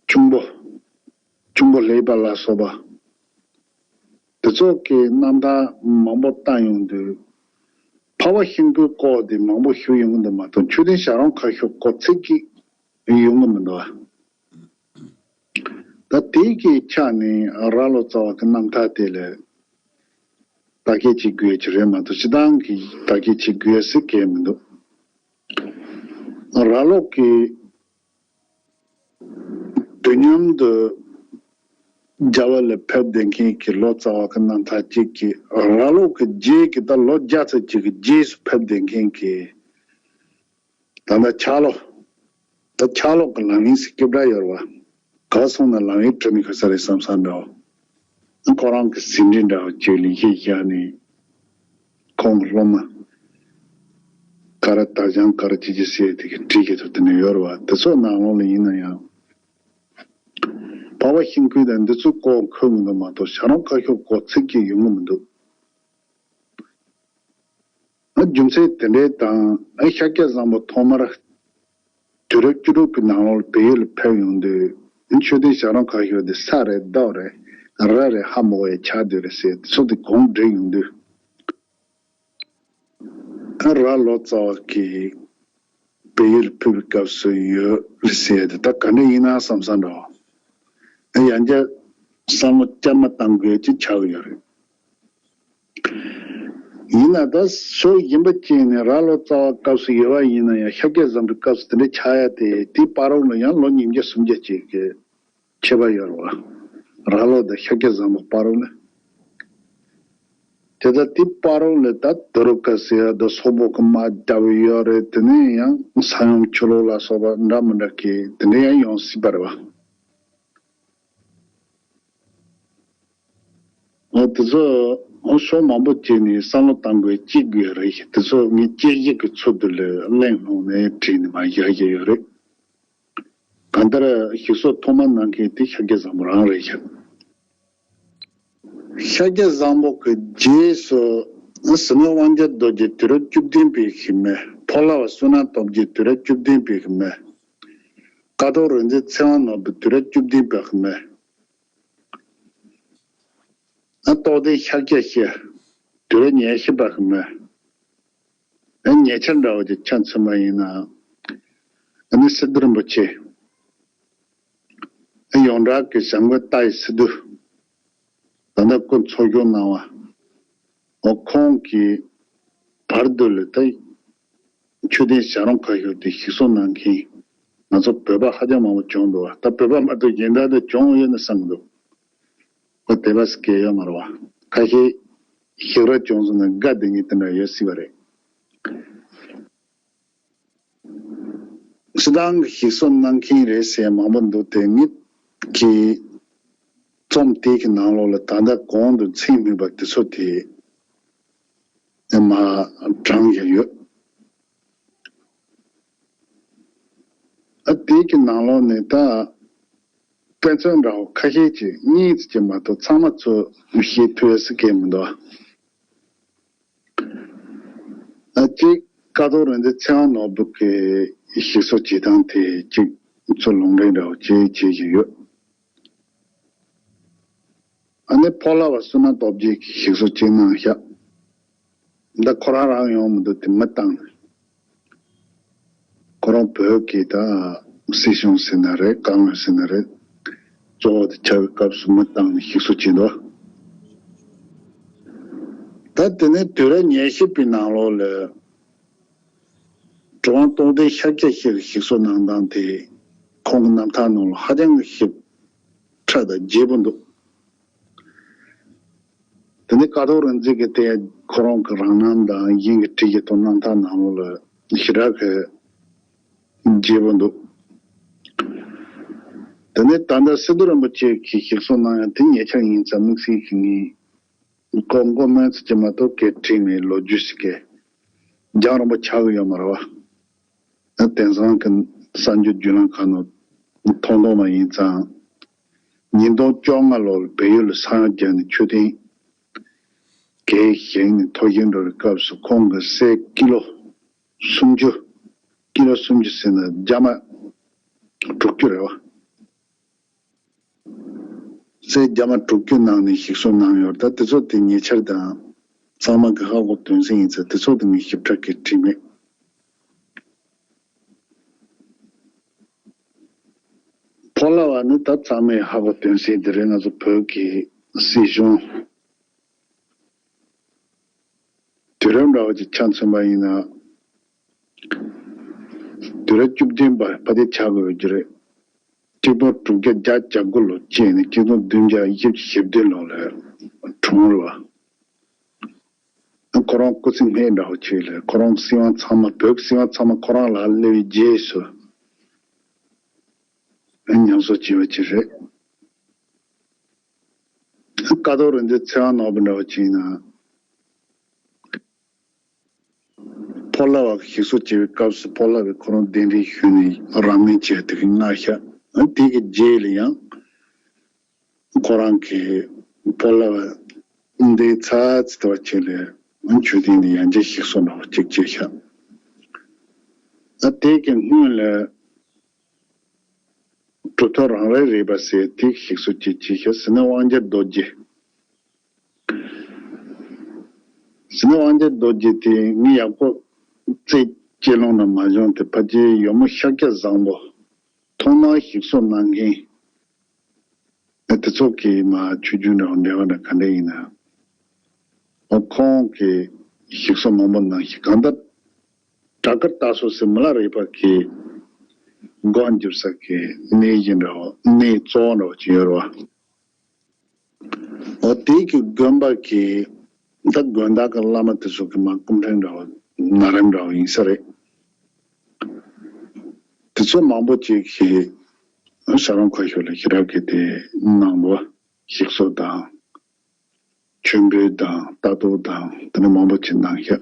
ཁྱུང་པོ། ཁྱུང་པོ་ལེགས་པ་ལ་སོགས་པ། དེ་ཚོ་གི་རྣམ་ཐར་མང་པོ་བལྟ་ཡོང་དུས། འཕགས་པ་ཤིང་ཕུའི་སྐོར་དེ་མང་པོ་ཞུ་ཡོང་གི་འདུག་མ་གཏོགས་མཆོད་རྟེན་བྱ་རུང་ཁ་ཤོར་སྐོར་ཚིག་གཅིག་ཡོང་གི་མི་འདུག་ཨ། ད་དེ་གི་ཆ་ནས་ར་ལོ་ཙཱ་བ་གི་རྣམ་ཐར་དེ་ལ་བརྟག་དཔྱད་བྱེད་དགོས་ཀྱི་རེད་མ་གཏོགས་སྤྱིར་བཏང་གི་བརྟག་དཔྱད་བྱེད་དགོས་ཟེར་གང་ཡང་མི་འདུག་ར་ལོ་གི་དུས་མཉམ་དུ་རྒྱ་བལ་ལ་ཕེབས་བསྡད་མཁན་གྱི་ལོ་ཙཱ་བ་གི་རྣམ་ཐར་གཅིག་གིས། ར་ལོ་གི་རྗེས་ཀྱི་ད་ལོ་བརྒྱ་ཙམ་ཅིག་གི་རྗེས་སུ་ཕེབས་བསྡད་མཁན་གྱི་ད་ལྟ་ཕྱག་ལོ། ད་ཕྱག་ལོ་གི་ལམ་ཡིག་ཟེར་སྐད་གྲགས་ཡོད་རེད་བ། ག་སོང་ན་ལམ་ཡིག་བྲི་ནི་ག་ས་རེད་བསམ་བསམ་འདྲ་བོ། ཁོ་རང་གི་ཟིན་བྲིས་འདྲ་བོ་ཅིག་ལེགས་བཤད་བཞག་ནས། ཁོང་གི་སློབ་མ་ག་རེ་དར་ལྕང་ག་རེ་ཅི་ཅི་ཟེར་དེ་གི་བྲིས་ཀྱི་ཐུབ་དེ་ནས་ཡོད་རེད་བ། དེ་ཚོ་ནང་ལོགས་ལ་ཡིན་ན་ཡང་། འཕགས་པ་ཤིང་ཕུ་དང་འདི་ཚོའི་སྐོར་འཁོད་མི་འདུག་མ་གཏོགས་བྱ་རུང་ཁ་ཤོར་སྐོར་ཚིག་གཅིག་ཡོང་གི་མི་འདུག་ཨ། རྒྱུ་མཚན་དེ་འདྲའི་དང་། ཨ། ཤཱཀྱ་བཟང་པོ་ཐོག་མར་དུས་རབས་བཅུ་དྲུག་གི་ནང་ལོགས་ལ་བལ་ཡུལ་ལ་ཕེབས་ཡོང་དུས། མཆོད་རྟེན་བྱ་རུང་ཁ་ཤོར་དེ་ས་རེད། རྡོ་རེད། ར་རེད། ཧ་མ་གོ་ཡ་ཆགས་བསྡད་རེད་ཟེར་དེ་ཚོ་དེ་གོང་བསྒྲིགས་ཡོང་དུས། ཨ། ར་ལོ་ཙཱ་བ་གིས་བལ་ཡུལ་ལ་ཕེབས་པའི་སྐབས་སུ་ཡོད་རེད་ཟེར་ཡ་དེ་ད་ག་འདྲ་ཡིན་ན་བསམ་བསམ་འདྲ་བ། ཨ། ཡང་བསྐྱར་བསམ་བློ་བསྐྱར་མ་བཏང་དགོས་ཀྱི་ཆགས་ཡོད་རེད། ཡིན་ན་ད་ཕྱོགས་གཞན་པ་ཅིག་ནས་ར་ལོ་ཙཱ་བ་སྐབས་སུ་ཡོད་པ་ཡིན་ན་ཡང་ཤཱཀྱ་བཟང་པོའི་སྐབས་སུ་དེ་འདྲ་ཆགས་ཡ་དེ་དེའི་བར་དུ་ལ་ཡང་ལོ་ཉིས་བརྒྱ་སུམ་བརྒྱ་ཅིག་གི་ཁྱད་པར་ཡོད་རེད་བ། ར་ལོ་དང་ཤཱཀྱ་བཟང་པོ་བར་དུ་ལ། དེ་ལྟར་དེའི་བར་དུ་ལ་ད་དུ་རུ་ཀ་ཟེར་ཡ་དང་སོག་པོ་གི་དམག་རྒྱབ་ཡོད་རེད། དེ་ནས་ཡང་ས་ཡོམ་ཆུ་ལོག་ལ་སོགས་པ་འདྲ་མི་འདྲ་གི་དེ་འདྲ་ཡང་ཡོང་སྲིད་པ་རེད་བ། འོ། དེ་ཚོ་འོ་ཕྱོགས་མང་པོ་བྱས་ནས་བསམ་བློ་བཏང་དགོས་གཅིག་ཡོད་རེད། དེ་ཚོ་ངས་དཔྱད་གཞི་གི་ཚུལ་དུ་ལ་གླེང་སློང་ནས་བྲིས་ནས་མར་བཞག་བཞག་ཡོད་རེད། གང་ལྟར་ཞིག་གསོ་ཐོག་མ་གནང་མཁན་དེ་ཤཱཀྱ་བཟང་པོ་རང་རེད་ཤག་ཤཱཀྱ་བཟང་པོ་གི་རྗེས་སུ་ཟིལ་གནོན་དབང་རྒྱལ་རྡོ་རྗེ་དུས་རབས་བཅུ་བདུན་པའི་གི་མེ། ཕོ་ལྷ་བ་བསོད་ནམས་སྟོབས་རྒྱས་དུས་རབས་བཅུ་བདུན་པའི་གི་མེ། ཀཿཐོག་རིག་འཛིན་ཚེ་དབང་ནོར་བུ་དུས་རབས་བཅུ་བདུན་པའི་གི་མེ། ཨ། རྟོགས་ལྡན་ཤཱཀྱ་ཞེས་དུས་རབས་ཉེར་བཞི་པ་གི་མེ། ཨ། ཉེ་ཆར་འདྲ་བོ་ཅིག་ཆ་མཚོན་པ་ཡིན་ན། ཨ་ནི་སི་ཏུ་རིན་པོ་ཆེ། ཨ། ཡོངས་གྲགས་ཀྱི་བྱམས་མགོན་ཏཱའི་སི་ཏུ། ད་ལྟ་སྐུ་འཚོ་བཞུགས་གནང་བ། འོ། ཁོང་གི་བར་དུ་ལ་ད་མཆོད་རྟེན་བྱ་རུང་ཁ་ཤོར་དེ་ཞིག་གསོ་གནང་མཁན་ང་ཚོ་བོད་པ་ཧ་ཅང་མང་པོ་བྱུང་འདུག་བ། ད་བོད་པ་མ་གཏོགས་གཞན་དག་ད་བྱུང་ཡོད་ན་བསམ་གི་འདུག་ཁོ་དེ་བས་སྐད་ཡོད་མ་རེད་བ། ཁ་ཤས་ཞིག་ར་བྱུང་སོང་ན་དགའ་བསྡད་མཁན་དེ་འདྲ་ཡོད་སྲིད་པ་རེད། སྤྱིར་བཏང་གི་ཞིག་གསོ་གནང་མཁན་རེད་ཟེར་མང་པོ་འདུག་དེ་ངེད་ཀྱི་རྩོམ་དེ་གི་ནང་ལོགས་ལ་ད་ལྟ་གོང་དུ་མཚན་སྨོས་པ་དེ་ཚོ་དེ་མར་དྲངས་བཞག་ཡོད། ཨ། དེ་གི་ནང་ལོགས་ནས་ད་ དཔེ་མཚོན་འདྲ་བོ་ཁ་ཤས་ཅིག་གཉིས་ཙམ་ཅིག་མ་གཏོགས་ཚང་མ་ཚོས་ཤེས་ཐུབ་ཡ་ཟེར་མཁན་མི་འདུག་ཨ། གཅིག་ཀཿཐོག་རིག་འཛིན་ཚེ་དབང་ནོར་བུ་གི་ཞིག་གསོ་བྱེད་སྟངས་དེ་གཅིག་ཚོ་ལུང་འདྲེན་འདྲ་བོ་བྱེད་བྱེད་བཞིན་ཡོད། ཨ་ནི་ཕོ་ལྷ་བ་བསོད་ནམས་སྟོབས་རྒྱས་ཀྱི་ཞིག་གསོ་གཅིག་གནང་ཤག་འདི་ཁོ་རང་རང་ཡོང་མི་འདུག་དེ་མི་བཏང་། ཁོ་རང་བོད་ཀྱི་ད་སྲིད་གཞུང་ཟེར་ན་རེད། བཀའ་བློན་ཟེར་ན་རེད། གཙོ་བོ་དེ་ཆགས་པའི་སྐབས་སུ་མི་བཏང་ནས་ཞིག་གསོ་བྱས་འདུག་ད་དེ་ནས་དུས་རབས་ཉེར་བཞི་པའི་ནང་ལོགས་ལ་གྲུབ་དབང་སྟོང་ལྡན་ཤཱཀྱ་ཤྲཱི་ཞིག་གསོ་གནང་སྟངས་དེ་ཁོང་གི་རྣམ་ཐར་ནང་ལ་ཧ་ཅང་གི་ཞིབ་ཕྲ་དང་རྒྱས་པོ་འདུག་དེ་ནས་ཀཿཐོག་རིག་འཛིན་གྱི་དེ་ཁོ་རང་གི་རང་རྣམ་དང་གཞན་གྱིས་བྲིས་ཀྱི་ཐོག་རྣམ་ཐར་ནང་ལོགས་ལ་ཞེ་དྲག་གི་རྒྱས་པོ་འདུག་དེ་ནས་ད་ལྟ་སི་ཏུ་རིན་པོ་ཆེ་གིས་ཞིག་གསོ་གནང་ཡ་དེ་ཉེ་ཆར་ཡིན་ཙང་དམིགས་བསལ་གྱི་ངས་མགོ་མགོ་སྨོས་ཚིག་ཅིག་མ་གཏོགས་སྐད་བྲིས་མེད། ལོ་རྒྱུས་ཤིག་གི་རྒྱང་རིང་པོ་ཆགས་ཀྱི་ཡོད་མ་རེད་བ། དེང་སང་གི་གསར་འགྱུར་བརྒྱུད་ལམ་ཁག་ནང་མཐོང་མཐོང་མ་ཡིན་ཙང་། ཉིས་སྟོང་བཅོ་ལྔ་ལོར་བལ་ཡུལ་ལ་ས་ཡོམ་བརྒྱབ་ནས་མཆོད་རྟེན་གས་བཞེངས་ནས་འཐོར་ཞིག་འགྲོ་བའི་སྐབས་སུ་ཁོང་གི་སྲས་ཀི་ལོ་སུམ་ཅུ། ཀི་ལོ་སུམ་ཅུ་ཟེར་ན་རྒྱ་མ་དྲུག་ཅུ་རེད་བ། སྲས་རྒྱ་མ་དྲུག་ཅུ་ནང་ནས་ཞིག་གསོ་གནང་ཡོད། ད་དེ་ཚོ་དེ་ཉེ་ཆར་དང་ཚང་མ་གི་ཧ་གོ་དོན་ཚན་ཡིན་ཙང་དེ་ཚོ་དེ་ངས་ཞིབ་ཕྲ་གི་བྲིས་མེད། ཕོ་ལྷ་བ་ནི་ད་ཚང་མས་ཧ་གོ་དོན་ཚན་དེ་རེད། ང་ཚོ་བོད་ཀྱི་སྲིད་གཞུང་དུས་རབས་འདྲ་བོ་ཅིག་ཆ་མཚོན་པ་ཡིན་ན། དུས་རབས་བཅུ་བདུན་པ་ཕལ་ཆེར་ཆགས་ཀྱི་ཡོད་ཀྱི་རེད། གཅིག་སྟོང་དྲུག་བརྒྱ་བརྒྱད་ཅུ་གྱ་དགུ་ལོ་སྐྱེས་ནས་གཅིག་སྟོང་བདུན་བརྒྱ་བཞི་བཅུ་ཞེ་བདུན་ལོ་ལ་གྲོངས་རེད་བ། ཁོ་རང་སྐུ་ཚེ་སྨད་འདྲ་བོ་ཅིག་ལ་ཁོ་རང་སྲིད་དབང་ཚང་མ་བོད་ཀྱི་སྲིད་དབང་ཚང་མ་ཁོ་རང་ལ་སླེབས་པའི་རྗེས་སུ་ཉམས་གསོ་བྱས་པ་ཅིག་རེད། ཀཿཐོག་རིག་འཛིན་ཚེ་དབང་ནོར་བུ་འདྲ་བོ་ཅིག་ཡིན་ན། ཕོ་ལྷ་བ་ཞིག་གསོ་བྱེད་པའི་སྐབས་སུ་ཕོ་ལྷ་བས་ཁོ་རང་གདན་འདྲེན་ཞུས་ནས་རབ་གནས་བྱས་དེ་གི་སྔ་ཤ། དེ་གི་རྗེས་ལ་ཡང་ཁོ་རང་གིས་ཕོ་ལྷ་བ་འདས་ཚར་ཚེ་དེ་བ་ཅིག་ལ་མཆོད་རྟེན་འདི་ཡང་བསྐྱར་ཞིག་གསོ་གནང་བ་ཅིག་བྱས་ཤག་ཨ། དེ་གི་སྔོན་ལ་གྲུབ་ཐོབ་རང་རེ་རེད་པ་ཟེར་དེ་ཞིག་གསོ་ཅིག་བྱས་ཤག་ཟེར་ན་དབང་རྒྱལ་རྡོ་རྗེ། ཟེར་ན་དབང་རྒྱལ་རྡོ་རྗེ་དེ་ངས་ཡག་པོ་རྩད་གཅོད་ལོང་ན་མ་བྱུང་། དེ་ཕལ་ཆེར་ཡོལ་མོ་ཤཱཀྱ་བཟང་པོ་ཐོག་མར་ཞིག་གསོ་གནང་མཁན་དེ་ཚོ་གི་མ་ཆོས་བརྒྱུད་འདྲ་བོ་འབྲེལ་བ་འདྲ་ག་འདྲ་ཡིན་ན། ཁོང་གིས་ཞིག་གསོ་མང་པོ་གནང་ཞིང་གང་ལྟར་བྲག་དཀར་སྟག་སོ་ཟེར་མི་ལ་རས་པ་གི་སྒོ་འཇུག་ས་གི་གནས་གཞི་འདྲ་བོ་གནས་གཙོ་བོ་འདྲ་བོ་ཅིག་ཡོད་རེད་བ། འོ་དེ་གི་དགོན་པ་གི་ད་དགོན་བདག་གི་བླ་མ་དེ་ཚོ་གི་མ་སྐུ་ཕྲེང་འདྲ་བོ་ན་རེམ་འདྲ་བོ་ཡིན་ས་རེད། དེ་ཚོ་མང་པོ་ཅིག་གིས་ཤར་རོང་ཁ་ཤོར་ལ་ཞེ་དྲག་གི་དེ་གནང་འདུག་ཞིག་གསོ་དང་མཆོད་འབུལ་དང་ལྟ་རྟོག་དང་དེ་འདྲ་མང་པོ་ཅིག་གནང་ཤག་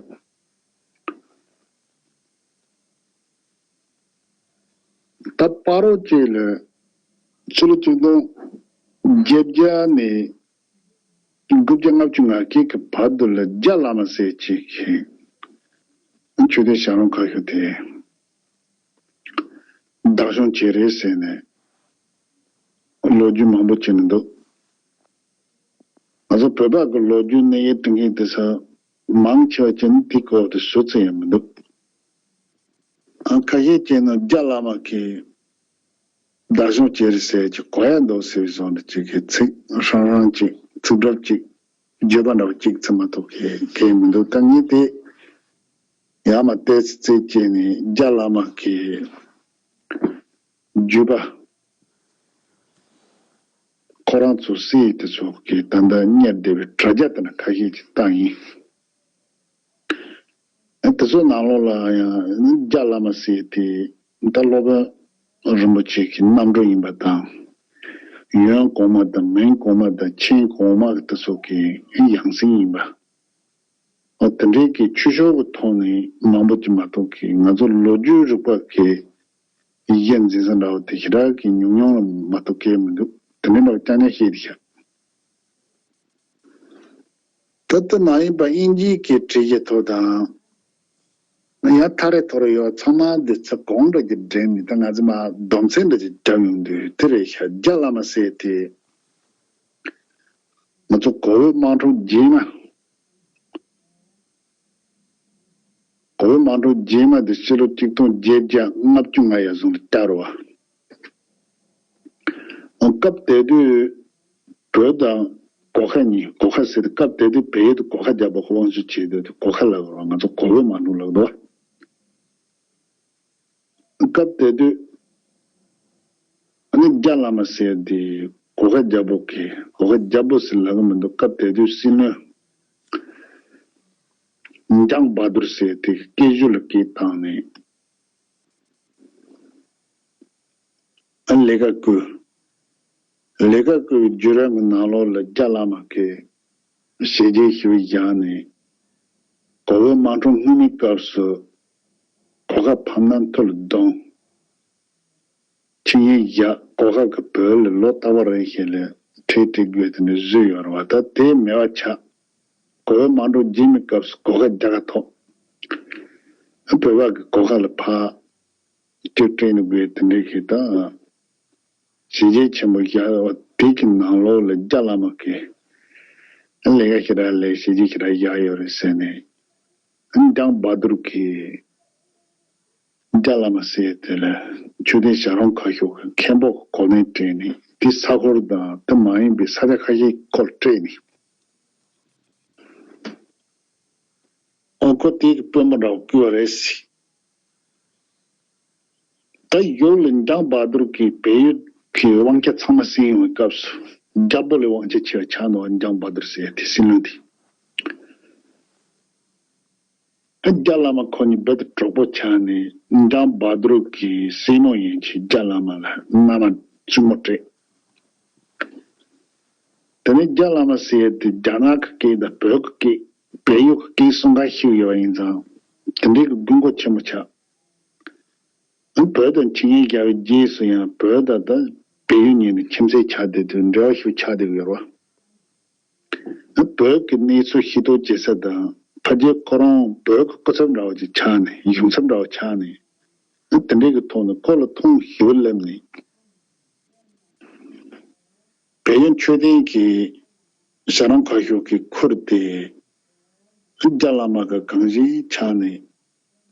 ད་བར་རོ་གཅིག་ལ་ཕྱི་ལོ་ཆིག་སྟོང་བརྒྱད་བརྒྱ་ནས་དགུ་བརྒྱ་ལྔ་བཅུ་ང་བརྒྱད་ཀྱི་བར་དུ་ལ་རྒྱ་བླ་མ་ཟེར་ཅིག་གིས་ཆོས་སྡེ་ཞང་རོང་ཁ་ཤོར་དེ་བདག་སྐྱོང་བྱས་རེད་ཟེར་ནས་ལོ་རྒྱུས་མང་པོ་བྱས་ནས་འདུག་ང་ཚོ་བོད་པ་གི་ལོ་རྒྱུས་གནས་ཡིག་འབྲི་མཁན་དེ་ཚོ་མང་ཆེ་བ་ཅན་དེ་སྐོར་དུ་ཞུ་ཚུལ་ཡང་མི་འདུག་ཨ། ཁ་ཤས་ཀྱིས་ནི་རྒྱ་བླ་མ་གིས་བདག་སྐྱོང་བྱས་རེད་ཟེར་གྱི་གོ་ཡ་འདུག་ཟེར་བཟོ་འདྲ་ཅིག་གི་ཚིག་ཧྲང་ཧྲང་ཅིག་ཚིག་གྲུབ་ཅིག་བརྗོད་པ་འདྲ་བ་ཅིག་ཚིག་མ་གཏོགས་གལ་གལ་མི་འདུག་ད་ངས་དེ་ཡར་མར་བལྟས་ཚེ་བལྟས་བྱས་ནས་རྒྱ་བླ་མ་གི་བརྒྱུད་པ་ཁོ་རང་ཚོ་སྲས་དེ་ཚོ་གི་ད་ལྟ་གཉེར་བསྡད་པའི་དྲ་རྒྱ་དེ་ན་ཁ་ཤས་ཅིག་བཏང་ཡིན། དེ་ཚོ་ནང་ལོགས་ལ་ཡང་རྒྱ་བླ་མ་ཟེར་དེ་ད་སློབ་དཔོན་རིན་པོ་ཆེ་གི་རྣམ་སྤྲུལ་ཡིན་པ་དང་། ཡོན་གོང་མ་དང་མན་གོང་མ་དང་ཆེན་གོང་མ་དེ་ཚོ་གི་ཡང་སྲིད་ཡིན་པ། འོ་དེ་འདྲའི་གི་ཆོས་ཕྱོགས་ཀྱི་ཐོག་ནས་མང་པོ་ཅིག་མ་གཏོགས་ཀྱི་ང་ཚོ་ལོ་རྒྱུས་རིག་པ་གི་ ཡིག་ཆ་འཛིན་ས་འདྲ་བོ་དེ་ཞེ་དྲག་གི་ཉུང་ཉུང་ལ་མ་གཏོགས་སྐད་མི་འདུག། དེ་འདྲ་འདྲ་བོ་རྐྱང་རྐྱང་བཤད་དེ་ཤག། ད་ལྟ་མ་ཡིན་པ་དབྱིན་ཇིའི་སྐད་བྲིས་ཀྱི་ཐོག་དང་། ཡང་ཐག་རེ་ཐོག་རེ་ཡོད་ཚང་མ་འདི་ཚོ་གང་འདྲ་ཅིག་འདྲེན་ནས་ད་ང་ཚོ་མ་སྡོམ་ཚན་འདྲ་ཅིག་བརྒྱབ་ཡོང་དུས་དེ་རེད་ཤག། རྒྱ་བླ་མ་ཟེར་དེ་ང་ཚོ་གོ་བོད་དམག་འཁྲུག་རྗེས་མ། གོ་བོད་དམག་འཁྲུག་རྗེས་མ་དེ་ཕྱི་ལོ་ཆིག་སྟོང་བརྒྱད་བརྒྱ་ལྔ་བཅུ་ང་ཡར་བཟུང་དུ་བསྐྱར་བ། སྐབས་དེ་དུས་བོད་དང་གོ་ཁ་གཉིས། གོ་ཁ་ཟེར་ཏེ་སྐབས་དེ་དུས་བལ་ཡུལ་དུ་གོ་ཁ་རྒྱལ་པོ་ཁོ་དབང་ཤུགས་ཆེ་དུས་དུས་གོ་ཁ་ལབ་རོགས། ང་ཚོ་གོ་བོད་དམག་འཁྲུག་ལབ་འདུག། སྐབས་དེ་དུས་ཨ་ནི་རྒྱ་བླ་མ་ཟེར་དེ་གོ་ཁ་རྒྱལ་པོ་གི་གོ་ཁ་རྒྱལ་པོ་ཟེར་ལབ་གི་མི་འདུག། སྐབས་དེ་དུས་སྲིད་བློན་འཇང་བ་དུར་ཟེར་དེ་སྐད་ཞུ་ལ་སྐད་བཏང་ནས། ཨ་ལས་ཀ་བསྐུལ། ལས་ཀ་བསྐུལ་བའི་བརྒྱུད་རིམ་གྱི་ནང་ལོགས་ལ་རྒྱ་བླ་མ་གིས་ཞལ་མཇལ་ཞུ་བཞག་ནས། གོ་བོད་དམག་འཁྲུག་སྔོན་མའི་སྐབས་སུ་གོ་ཁ་ཕམ་ན་མཐོ་ལ་རྡུང་། ཆིངས་ཡིག་བཞག། གོ་ཁ་གི་བོད་ལ་ལོ་རྟག་པ་རེ་བཞིན་ལ་ཁྲལ་སྤྲད་དགོས་དེ་འདྲ་བཟོས་ཡོད་རེད་བ། ད་དེ་མེད་པ་ཆགས། གོ་བོད་དམག་འཁྲུག་རྗེས་མའི་སྐབས་སུ་གོ་ཁ་རྒྱག་ག་ཐོག། བོད་པ་གི་གོ་ཁ་ལ་ཕར་སྐྱོད་སྤྲད་ནི་དགོས་དེ་འདྲའི་གི་ད་ཞལ་མཇལ་ཆེན་པོ་བཞག་པ་དེ་གི་ནང་ལོགས་ལ་རྒྱ་བླ་མ་གིས་ལས་ཀ་ཞེ་དྲག་ལས། ཞལ་མཇལ་ཞེ་དྲག་བཞག་ཡོད་རེད་ཟེར་ནས། འཇང་བ་དུར་གྱིས་རྒྱ་བླ་མ་ཟེར་དེ་ལ་མཆོད་རྟེན་བྱ་རུང་ཁ་ཤོར་གྱི་མཁན་པོ་གོ་གནས་སྤྲད་ནས་དེ་ས་ཁུལ་དང་དེ་མ་ཡིན་པའི་ས་ཆ་ཁ་ཤས་སྐོར་སྤྲད་ནས། ཨོ་ཁོ་དེ་གི་དཔོན་པོ་འདྲ་བོ་བསྐོས་པ་རེད་ཟེར། ད་ཡུལ་ལ་འཇང་བ་དུར་གྱིས་བལ་ཡུལ་གྱི་དབང་ཆ་ཚང་མ་ཟིན་ཡོང་བའི་སྐབས་སུ་རྒྱལ་པོ་ལས་དབང་ཆ་ཆེ་བ་ཆགས་འདུག། འཇང་བ་དུར་ཟེར་དེ་སྲིད་བློན་དེ། ཨ་རྒྱ་བླ་མ་ཁོ་གཉིས་རྦད་དེ་གྲོགས་པོ་ཆགས་ནས་འཇང་བ་དུར་གྱི་སྲས་མོ་ཡན་ཆད་རྒྱ་བླ་མ་ལ་མནའ་མ་བཙུན་མོ་སྤྲད། དེ་ནས་རྒྱ་བླ་མ་ཟེར་དེ་རྒྱ་ནག་གི་སྐད་དང་བོད་ཀྱི་སྐད། བལ་ཡུལ་གྱི་སྐད་གསུང་མཁན་ཞིག་ཡོད་པ་ཡིན་ཙང་དེ་འདྲའི་གི་དགོས་མཁོ་ཆེན་པོ་ཆགས། བོད་དང་ཆིངས་ཡིག་བཞག་པའི་རྗེས་སུ་ཡང་བོད་དང་ད་བལ་ཡུལ་གཉིས་ནི་ཁྱིམ་མཚེས་ཆགས་བསྡད་དུས་འབྲེལ་བ་ཞིག་ཆགས་བསྡད་ཡོད་རེད་བ། བོད་ཀྱི་གནས་ཚུལ་ཤེས་རྟོགས་བྱེད་ས་དང་ཕལ་ཆེར་ཁོ་རང་བོད་ཀྱི་སྐུ་ཚབ་འདྲ་བོ་ཅིག་ཆགས་ནས། གཞུང་ཚབ་འདྲ་བོ་ཆགས་ནས། དེ་འདྲའི་གི་ཐོག་ནས་ཁོ་ལ་ཐུགས་ཞེ་པོ་སླེབས་ནས། བལ་ཡུལ་མཆོད་རྟེན་གྱི་བྱ་རུང་ཁ་ཤོར་གྱི་ཁུར་དེ་རྒྱ་བླ་མ་གི་གང་ཞིག་ཆགས་ནས།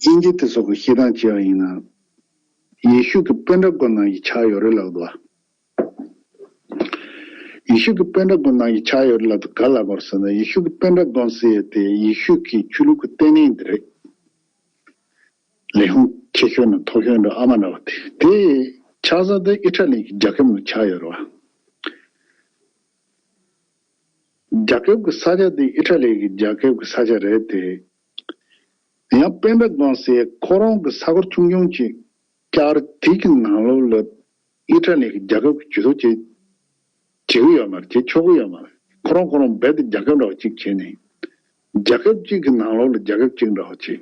དབྱིན་ཇི་དེ་ཚོ་གི་བཤད་སྟངས་བྱས་པ་ཡིན་ན། ཡེ་ཤུ་གི་པཎ་ཌ་དགོན་ནང་བཞིན་ཆགས་ཡོད་རེད་ལབ་འདུག། ཡེ་ཤུ་གི་པཎ་ཌ་དགོན་ནང་བཞིན་ཆགས་ཡོད་རེད་ལབ་དུས་ག་ལབ་དགོས་ཟེར་ན། ཡེ་ཤུ་གི་པཎ་ཌ་དགོན་ཟེར་ཡས་དེ་ཡེ་ཤུ་གི་ཆོས་ལུགས་ཀྱི་ལྟེ་གནས་འདི་རེད། ལས་ཁུངས་ཆེ་ཤོས་ནང་མཐོ་ཤོས་འདྲ་ཨ་མ་འདྲ་བ་དེ། དེ་ཆགས་ས་དེ་ཨི་ཊ་ལི་གི་རྒྱལ་ཁབ་ནང་ཆགས་ཡོད་རེད་བ། རྒྱལ་ཁབ་ཀྱི་ས་ཆ་དེ་ཨི་ཊ་ལི་གི་རྒྱལ་ཁབ་ཀྱི་ས་ཆ་རེད་དེ། ཡང་པཎ་ཌ་དགོན་ཟེར་ཁོ་རང་གི་ས་ཁུལ་ཆུང་ཆུང་ཅིག་བསྐྱར། དེ་གི་ནང་ལོགས་ལ་ཨི་ཊ་ལི་གི་རྒྱལ་ཁབ་ཀྱི་ཇུས་གཏོགས་བྱེད་བྱེད་ཀྱི་ཡོད་མ་རེད། བྱེད་ཆོག་གི་ཡོད་མ་རེད། ཁོ་རང་ཁོ་རང་རྦད་དེ་རྒྱལ་ཁབ་འདྲ་བ་གཅིག་བྱས་ནས། རྒྱལ་ཁབ་གཅིག་གི་ནང་ལོགས་ལ་རྒྱལ་ཁབ་གཅིག་འདྲ་བ་བྱེད།